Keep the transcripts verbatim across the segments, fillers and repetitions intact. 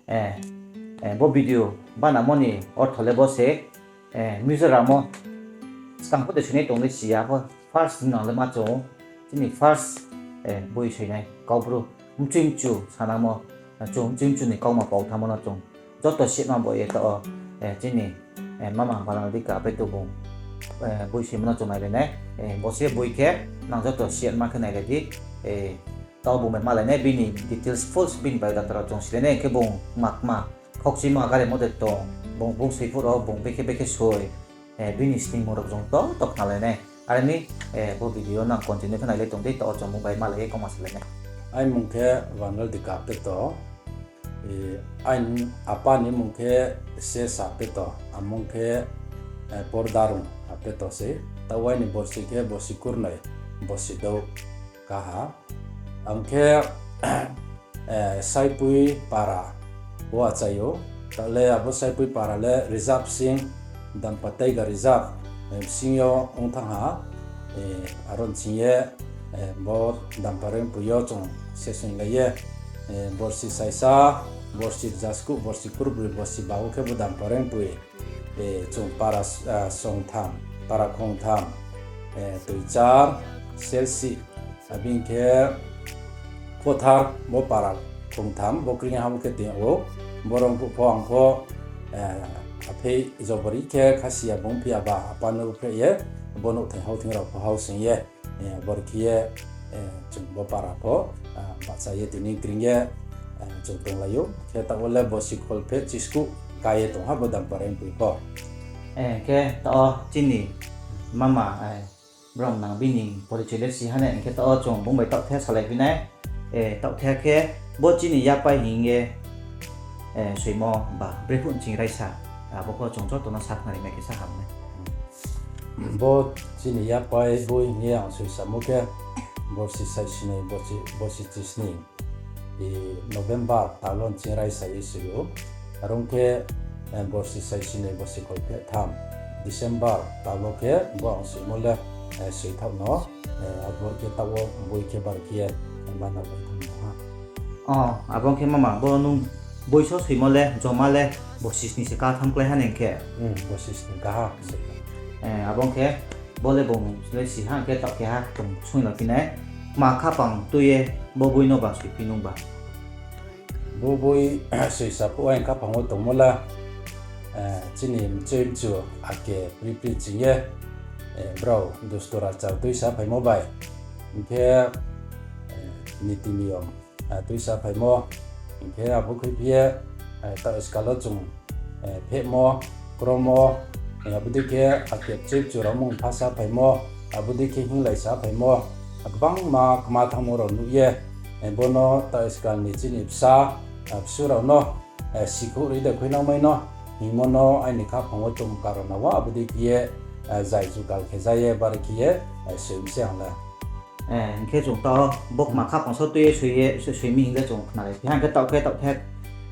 Eh, eh, bo video banamo ni ortho le bo se, eh, Mizoram wo skang pho de soinai tong le si ya pho, first nang le ma chung, chini first, eh, boi soinai Kaubru, mchui mchu sanamo, eh, chung mchui mchu ni kauma pau thamo no chung joto sima bo ye taoh wo, eh, chini, eh, mama Banal Dika bai to bung, eh, boi soimo no chung nailai nai, eh, bo se boi khe nang joto sima khe nailai di, eh, taoh bung bai malai nai, bini details full bini biodata rao chung silai nai, khe bung kma kma khokchimo agaremo de tong, bung, bung soi phuh rao bung bekhe bekhe soi, eh, bini sningmung rao chung to, to khnalai nai. Are mi, eh, bo video nang continue khe nailai tong di, taoh wo chung bung bai malai ye kauma salai nai. Aini mung khe Banal Dika Apteto, eh, aini apa ni mung khe Sesa Apteto, amung khe, eh, Pordarung Apteto se, taoh aini borsi khe borsi kurnoi, borsi douh kaha. Ang khe, eh, Saipui para wo achai ou. Taoh le abo Saipui para le reserve sing, Dampa Taiga reserve, eh, bsing yo ong thanng ha. Eh, aro ni sing ye, eh, bo Dampa Rengpui yo chung sesonglai ye, eh, borsi saisa, borsi jaskuh, borsi kurbroi, borsi ba wo khe bo Dampa Rengpui, eh, chung para, ah, songtham, para khongtham, eh, Toichar, Selsi, abini khe Khothar, bo para khongtham, bo kring ha bo khe tong ou, borong phuh pho ang pho, eh, aphei jobori khe khasi ya bung phi ya ba, apa no pheh ye, bo nouhthai hao thing rao pho hao sing ye, eh, bor khe ye, eh, chung bo para pho, ah, bahcha ye tini kring ye, eh, chung tonglai ou. Khe taoh wo le borsi kholpheh chiskuh ka ye tong ha bo Dampa Rengpui pho. Eh, khe taoh wo chini mama, eh, brao nang bini porichoi le si ha nai, hing khe taoh wo chung bung bai taoh the salai phi nai. Eh, taoh the khe bo chini yapai hing ye, eh, soimo ba brephuh nching raisa, abo pho chung joto no sakhnari mai khe sa ham nai. Bo chini yapai boi hing ye ang soisamo khe borsi saisinoi, borsi, borsi chisni, eh, November tal wo nching raisa ye soi ou. Are ong khe, eh, borsi saisinoi, borsi kholpheh tham, December tal wo khe bo ang soimo le, eh, soithaoh no, eh, abo khe taoh wo boi khe bar khe ye, eh, bana bai thanng ha. O, abo ong khe mama, bo nung boi so soimo le, joma le, borsi sni se katham klái ha nai khe. Hmm, borsi sni kaha. Eh, abo ong khe, bo le bung le si ha, hing khe taoh keha chung sungla phi nai. Kma khaphang tui ye, bo boi no ba soiphi nung ba? Bo boi soisa phuh aini khaphang wo tongmo le, eh, chini mchoi mchu ake pri pri ching ye, eh, brao dustur achar tuisa phaimo bai, hing khe, eh, niti niyom, ah, tuisa phaimo, hing khe abo khuiphi ye, eh, taoh skal wo chung, eh, phehmo, kromo, eh, abo dei khe ake mchoi mchu rao mung phasa phaimo, abo dei khe hinglaisa phaimo, gbangma kma thanngmo rao nuh ye, eh, bo no taoh skal ni chini bsa, ah, bsu rao no, eh, sikhouh ri de khuinangmai no, hingmo no aini khaphang wo tong karona wo abo dei khe ye, eh, zai jugal khe ja ye bar khe ye, eh, soi mi se ang le. Eh, hing khe chung taoh bo kma khaphang so tui ye soi ye, soi, soi mi hing le chung khnalai phi ha, hing khe taoh khe taoh khe,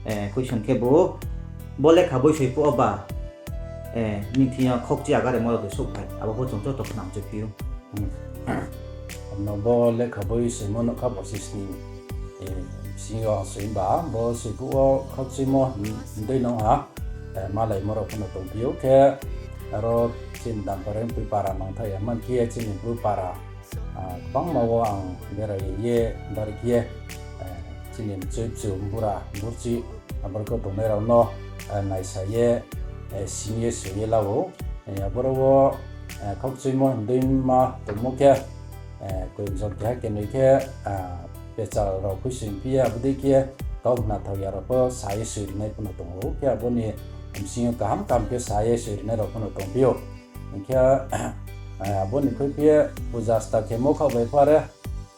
eh, question khe bo, bo lekha boi soi phuh wo ba, eh, nini thing yo khokchi agaremo rao de souhphai, abo pho chung joto khnang chuphi ou. Hmm. No bo lekha boi soimo nouhkha borsi sni, eh, bsing yo soi ba, bo soi phuh wo khokchimo, hmm, dei nong ha, eh, malaimo rao pho no tongphi ou khe, aro chini Dampa Rengpui para nangthaoh ya man khe ye chini Bru para, ah, gbangma wo ang berai ye, bar khe ye, eh, chini mchoi mchu, bura, burchi, aboro khe tongnai rao no, eh, naisa ye, eh, sing ye soi ye la ou. Eh, aboro wo, eh, khokchimo hindui ma tongmo khe, eh, koi jon keha kenoi khe, ah, pechal rao khuisoingphi ye, abo dei khe kau khnathao ya rao pho sa ye soi rinai pho no tong ou. Khe abo ni bsing yo kaham kaham khe sa ye soi rinai rao pho no tongphi ou. Hing khe, eh, abo ni khuiphi ye puja sta khemo khaoh bai pho are,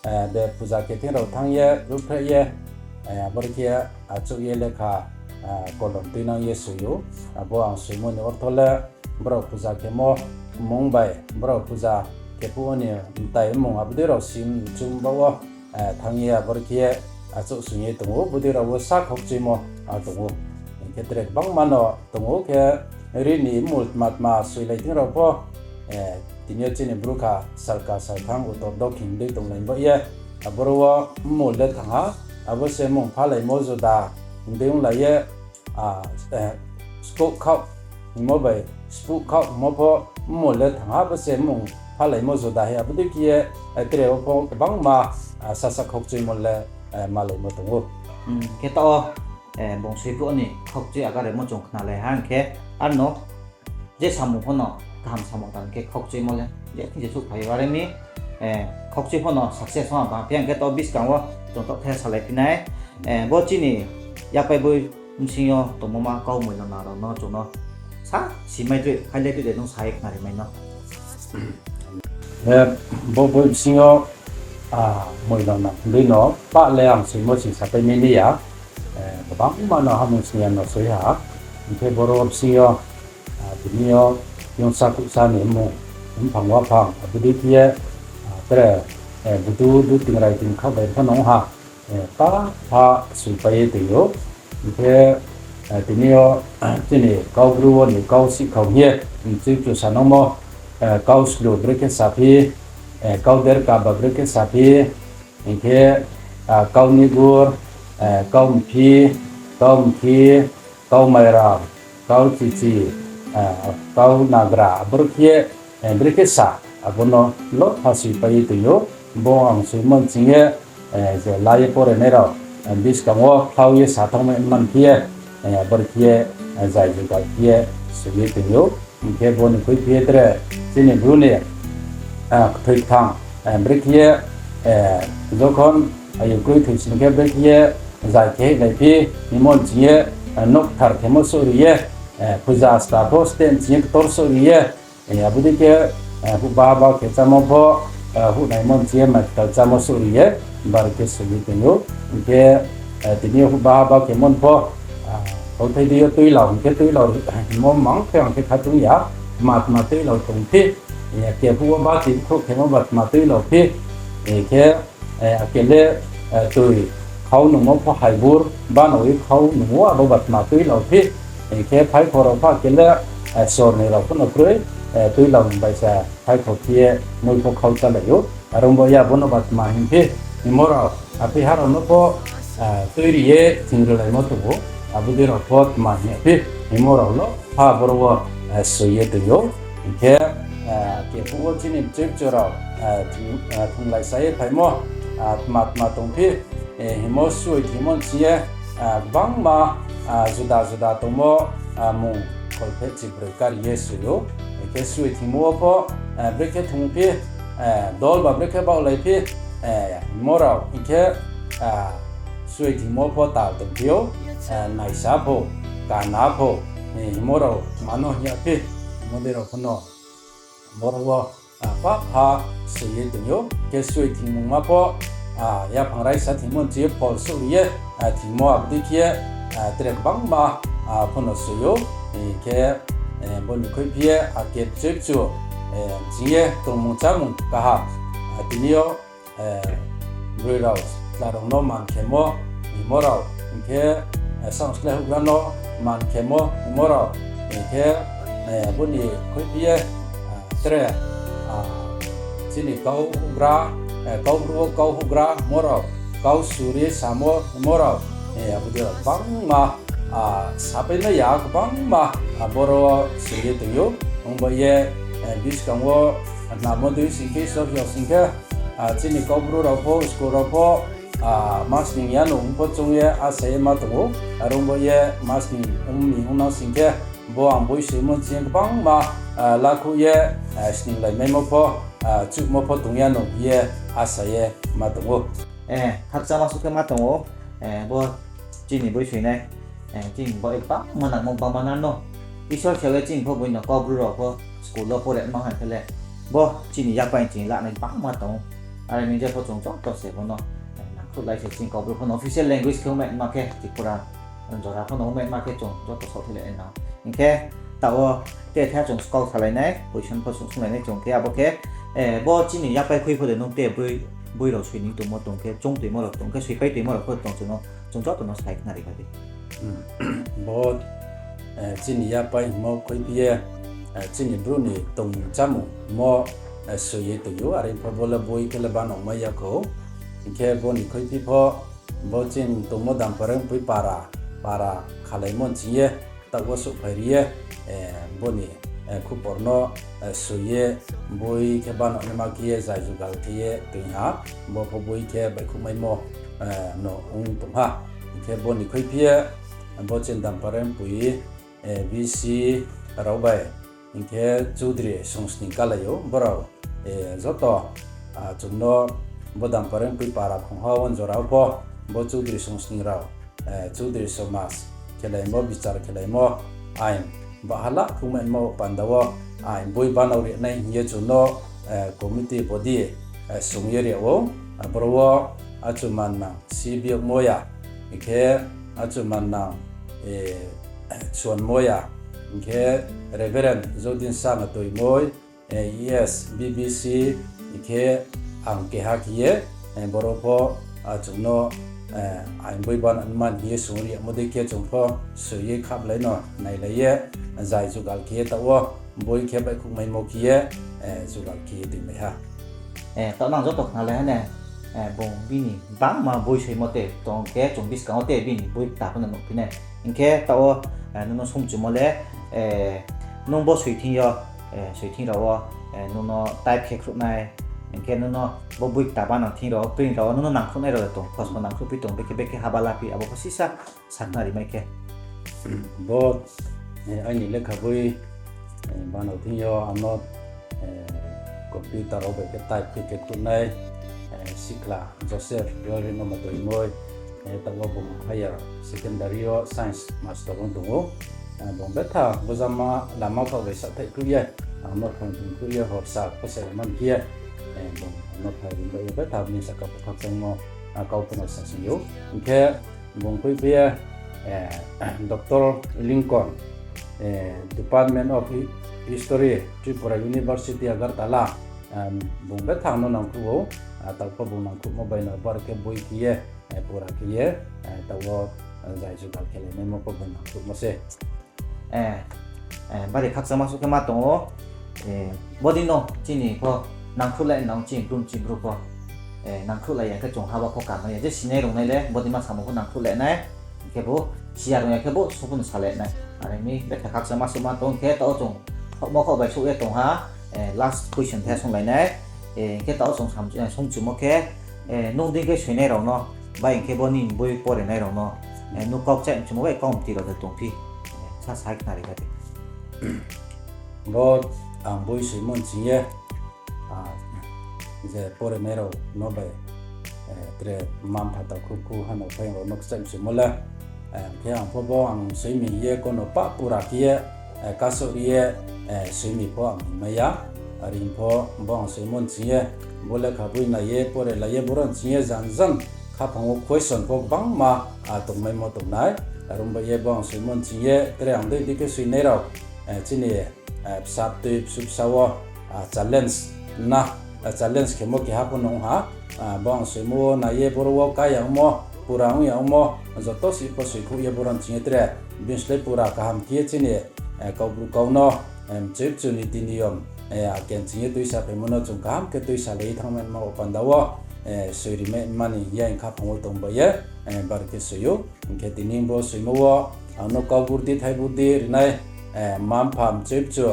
eh, be puja khe thing rao thanng ye, ruhphreh ye, eh, aboro khe achouh ye lekha, eh, kolom tuinang ye soi ou. Abo ang soimo ni ortho le, brao puja khemo mung bai, brao puja khe phuh wo ni mtai mung abo dei rao sim chung ba wo, eh, thanng ye aboro khe achouh sung ye tong ou, abo dei rao wo sa khokchimo, ah, tong ou. Hing khe tre gbangma no tong ou khe ri ni mul tma tma soilai thing rao pho, eh, tini yo chini bru kha salka salthang utor dokhin dei tonglai ba ye, aboro wo mul le thanng ha, abo se mung phalaimo juda, hing dei onglai ye, ah, eh, skouh khaoh hingmo bai spuh khaoh hingmo pho mmung le thangha bo se mmung phalaimo juda he abo dei khe ye, eh, tre wo pho gbangma, ah, sasa khaukchuimo le, eh, malaimo tong ou. Hmm, khe taoh wo, eh, bung soi phuh ni khaukchui aga rimo chung khnalai ha hing khe, arno je samung pho no kaham samung tang khe khaukchuimo le je thing je souhphai yo are mi, eh, khaukchui pho no success ong ba phi hing khe taoh buskang wo chung taoh the salai phi nai, eh, bo chini yapai boi bsing yo tongmo ma kau moilona rao no chung no sa simai tui, khailai tui de nung sa ye khnari mai no. Eh, bo boi bsing yo, ah, moilona hing dei no pah le ang soimo sing sapai mai ni ya. Eh, gbangma no hamung sing ya no soi ha. Hing khe boro bsing yo, ah, tini yo yongsa kuhsa ni mmung, mphang waphang, abo dei khe ye, ah, tre, eh, budu du tingrai tingkha bai pho no ong ha. Eh, pah pha soipai ye tong ou. Hing khe, eh, tini yo, chini kau bru wo ni kau sihkhau hing ye, mchoi kchu sa nangmo, eh, kau slu brekhe saphi, eh, kau derka ba brekhe saphi, hing khe, ah, kau nigur, eh, kau mphi, kau mkhi, kau mairam, kau chichi, ah, kau nagra, abo khe, eh, brekhe sa, abo no lo pha soipai ye tong ou. Bo ang soimo sing ye, eh, je la ye porenai rao, eh, buskang wo khlau ye sa thanngmai man khe ye, eh, abo khe ye, eh, zai juda khe ye soi ye tong ou. Hing khe bo ni khuiphi ye tre chini bru ni, ah, kthoi kthang, eh, brekhe ye, eh, jokhon, ah, ayu kroi thoi sing khe brekhe ye zai khe hinglai phi, hingmo sing ye, eh, nouhthar khemo souhri ye, eh, phuja asta pho state sing ye ktor souhri ye, eh, abo dei khe, eh, huhba haba khe chámo pho, eh, huhnaimo sing ye mai kthar chámo souhri ye, bar khe soi ye tong ou. Hing khe, eh, tini yo huhba haba khemo pho, ah, kauthai dei yo tuilao hing khe tuilao, eh, hingmo mang khe ang khe kha tong ya, tma tma tuilao tong phi, eh, kephuh wo bati bkhrouh khemo ba tma tuilao phi, eh, khe, eh, akhe le, eh, tui khau nungmo pho haibur, bano ye khau nung ou abo ba tma tuilao phi, eh, khe phaikho rao pho akhe le, eh, sor ni rao pho no kroi, eh, tuilao ni bai sa phaikho phi ye mui pho khau chálai ou. Are ong bo ya bo no ba tma hing phi, hingmo rao, aphi ha rao no pho, ah, tuiri ye thingrilaimo tong ou, abo dei rao pho tma hing phi, hingmo rao lo pha boro wo, ah, soi ye tong ou. Hing khe, ah, kephuh wo chini mchoi mchu rao, ah, thung-, ah, thunglaisa ye phaimo, ah, tma tma tong phi, eh, hingmo soi thingmo sing ye, ah, gbangma, ah, juda juda tongmo, ah, mung kholpheh chibroi kari ye soi ou. Hing khe soi thingmo wo pho, eh, brekhe thung phi, eh, dol ba brekhe baohlai phi, eh, hingmo rao hing khe, ah, soi thingmo pho tal tong phi ou, eh, naisa pho, kana pho, eh, hingmo rao tma no hing ya phi, hingmo dei rao pho no boro wo, ah, pah pha soi ye tong ou. Khe soi thingmungma pho, ah, yaphang raisa thingmo sing ye phol souhri ye, ah, thingmo abo dei khe ye, ah, tre gbangma, ah, pho no soi ou. Hing khe, eh, bo ni khuiphi ye, ah, kepchoi kchu, eh, sing ye tongmung chámung kaham, ah, tini yo, eh, broi rao, chla rao no man khemo, hingmo rao, hing khe, eh, saohslái houhgra no man khemo, hingmo rao, hing khe, eh, bo ni khuiphi ye, ah, tre, ah, chini kau houhgra, eh, kau bru wo kau houhgra hingmo rao, kau suri samo hingmo rao, eh, abo dei rao gbangma, ah, sapai mai ya, gbangma, ah, boro wo soi ye tong ou. Ongba ye, eh, buskang wo, ah, namo dei sing khe, Isor hing sing khe, ah, chini kau bru rao pho, school rao pho, ah, ma sning ya no ong pho choung ye asa ye ma tong ou. Are ong bo ye ma sning ong ni ong nang sing khe, bo ang boi soimo sing ye gbangma, ah, lakhuh ye, ah, sninglai maimo pho, ah, chuhmo pho tong ya no hing ye asa ye ma tong ou. Eh, khakchangma suh khe ma tong ou, eh, bo chini boi soinai, eh, chini bo ekta manangmo gbangma nang no. Isor sa ye chini pho boi no kau bru rao pho school wo pore ma hing khe le, bo chini yapai chini lanai gbangma tong ou. Are ni je pho chung joto se bo no, eh, nangkhruhlai se chini kau bru pho no official language khe ongmai ma khe Tripura jora pho no ongmai ma khe chung joto saohthailai nai nang. Hing khe taoh wo te the chung skau salai nai, question pho sung sunglai nai chung khe abo khe, eh, bo chini yapai khui pho de nung te boi, boi rao soi ni tongmo tong khe, chung toimo rao tong khe, soipai toimo rao pho tong chung no, chung joto no sai khnari kha di. Hmm. Bo, eh, chini yapai hingmo khuiphi ye, eh, chini bru ni tongmung chámung mo, eh, soi ye tong ou, are pho bo le boi khe le banang mai ya khou. Hing khe bo ni khuiphi pho, bo chini tongmo Dampareng Pui para, para khalaimo nching ye, taoh wo souhphai ri ye, bo ni khupor no soi ye, boi khe bana naima khe ye, zai jugal khe ye toing ha, bo pho boi khe baihkhouhmaimo no ong tong ha. Hing khe bo ni khuiphi ye, bo chini Dampareng Pui, VC rao bai, hing khe Choudri songsning kalai ou, brao joto chung no bo Dampareng Pui para khongha wo jora wo pho, bo Choudri songsning rao, Choudri somaj khelaimo, bichar khelaimo, ain bahala khungmaimo panda wo, ain boi bana ri nai hing ye chung no committee body song ye ri ou, aboro wo achumannang C B Moya, hing khe achumannang Suan Moya, hing khe Reverend Jodin Sanga Toimoi, ES, BBC, hing khe ang keha khe ye, boro pho chung no ain boi bana man hing ye song ri yamo dei khe chung pho soi ye khablai no nailai ye, zai jugal khe ye taoh wo boi khe baihkhouhmaimo khe ye, jugal khe ye toingmai ha. Taoh nang joto khnalai ha ne, bung bini bangma boi soimo te tong khe chung buskang wo te bini boi kta pho no nuhphi nai. Hing khe taoh wo nung no songchumo le, nung bo soi thing yo, soi thing rao wo nung no type khe khruh nai, hing khe nung no bo boi kta bana thing rao, print rao wo nung no nangkhruh nai rao le tong, khosmo nangkhruh phi tong, bekhe bekhe haba la phi, abo pho sisa sakhnari mai khe. Bo aini lekha boi bana thing yo ang no computer rao bai khe type khe khe khruh nai, Sikhla Joseph Yolrino Matoimoi, taoh wo bung higher secondary yo science master ong tong ou. Bung betha bojama lama khaoh bai sathai khruh ye, ang no phone phone khruh ye, horsa khosai man khe ye, bung no phai ri bai ye betha bini saka pho khakchangmo kau pho no sasing ou. Hing khe bung khuiphi ye, Doctor Lincoln, Department of History, Tripura University, Agartala, bung betha ang no nangkhruh ou, taoh pho bung nangkhruhmo bai no bar khe boi khe ye, pura khe ye, taoh wo zai jugal khelai naimo pho bung nangkhruhmo se. Bari khakchangma suh khe ma tong ou. Bodei no chini pho nangkhruhlai nang, chini Bru, chini Bru pho nangkhruhlai ya khe chung haba pho kamai ya. Je sinai rungnai le bodei ma samo pho nangkhruhlai nai. Hing khe bo siya rung ya khe bo sopho no salai nai. Are mi betha khakchangma suh ma tong khe taoh chung khaohmo khaoh bai souh ye tong ha. Last question the songlai nai. Hing khe taoh chung songchumo khe, nung dei khe soinai rao no, bai hing khe bo ni boi pore nai rao no, nung kau kchaih mchumo bai kaumti rao de tongphi, sa sai khnari kha di. Bo ang boi soimo nching ye, je pore nai rao no bai, tre mma mpha takhu khu hano phai rao no kchaih mchumo le, khe ang pho bo ang soi mi hing ye kono pah pura khe ye, kasoh ri ye, soi mi pho ang hingmai ya. Are hing pho bo ang soimo nching ye, bo lekha boi nai ye, pore lai ye, boro nching ye jan jan khaphang wo question pho gbangma tongmaimo tongnai. Are ong bai ye bo ang soimo nching ye, tre ang dei dei khe soinai rao, chini bsa tui bsu bsa wo challenge na, challenge khemo keha pho no ong ha. Bo ang soimo wo nai ye boro wo kai ya ongmo, pura ong ya ongmo, joto si pho soikhouh ye boro nching ye tre bini slái pura kaham khe ye chini Kaubru kau no, mchoi bchu niti niyom, ake nching ye tuisa phaimo no chung kaham khe tuisalai ye thanngmai ma wo panda wo, soi rimai mani hing ye ang khaphang wo tong bai ye, bar khe soi ou. Hing khe tini bo soimo wo ang no kau burdi thai burdi rinai, mma mpha mchoi bchu,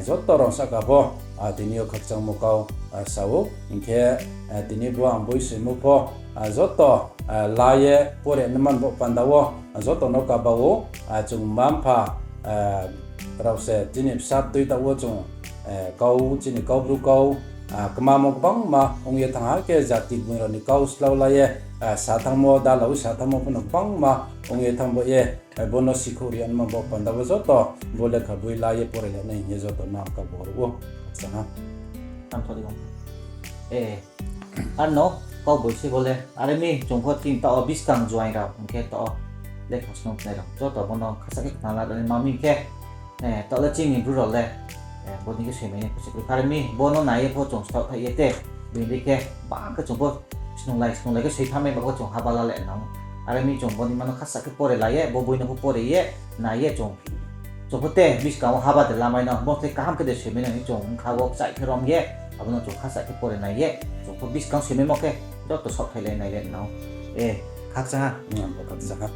joto rao sahka pho, tini yo khakchangmo kau sa ou. Hing khe tini bo ang boi soimo pho, joto la ye pore nai man bo panda wo, joto no kaba ou. Chung mma mpha rao se chini bsa tui taoh wo chung, kau chini Kaubru kau, kmamo gbangma ong ye thanng ha khe jati gboi rao ni kau slao la ye, sa thanngmo, dala wo sa thanngmo pho no gbangma ong ye thanng bo ye, bo no sikhouh ri anma bo panda wo joto bo lekha boi la ye pore lai nai hing ye joto no ang kabo ru ou. Khakchang ha. Ar no, kau boi se bo le. Are mi chung pho chini taoh wo buskang joaing rao hing khe taoh wo lekha snungnai rao joto bo no khasa khe khnala ri ma mi khe, taoh le chini Bru rao le, bodei khe soimai nai pho se kroi. Are mi bo no nai ye pho chung staoh thai ye te, bini dei khe bang khe chung pho snunglai snunglai khe soithanngmai ba pho chung haba la le nang. Are mi chung bodei ma no khasa khe pore lai ye, bo boi no pho pore ye, nai ye chung chung pho te buskang wo haba de lamai no, bo khe kaham khe de soimai nai hing chung bkha wo kchaih khe rom ye, abo no chung khasa khe pore nai ye, chung pho buskang soimaimo khe joto saohthai lai nai le nang. Khakchang ha. Khakchang ha.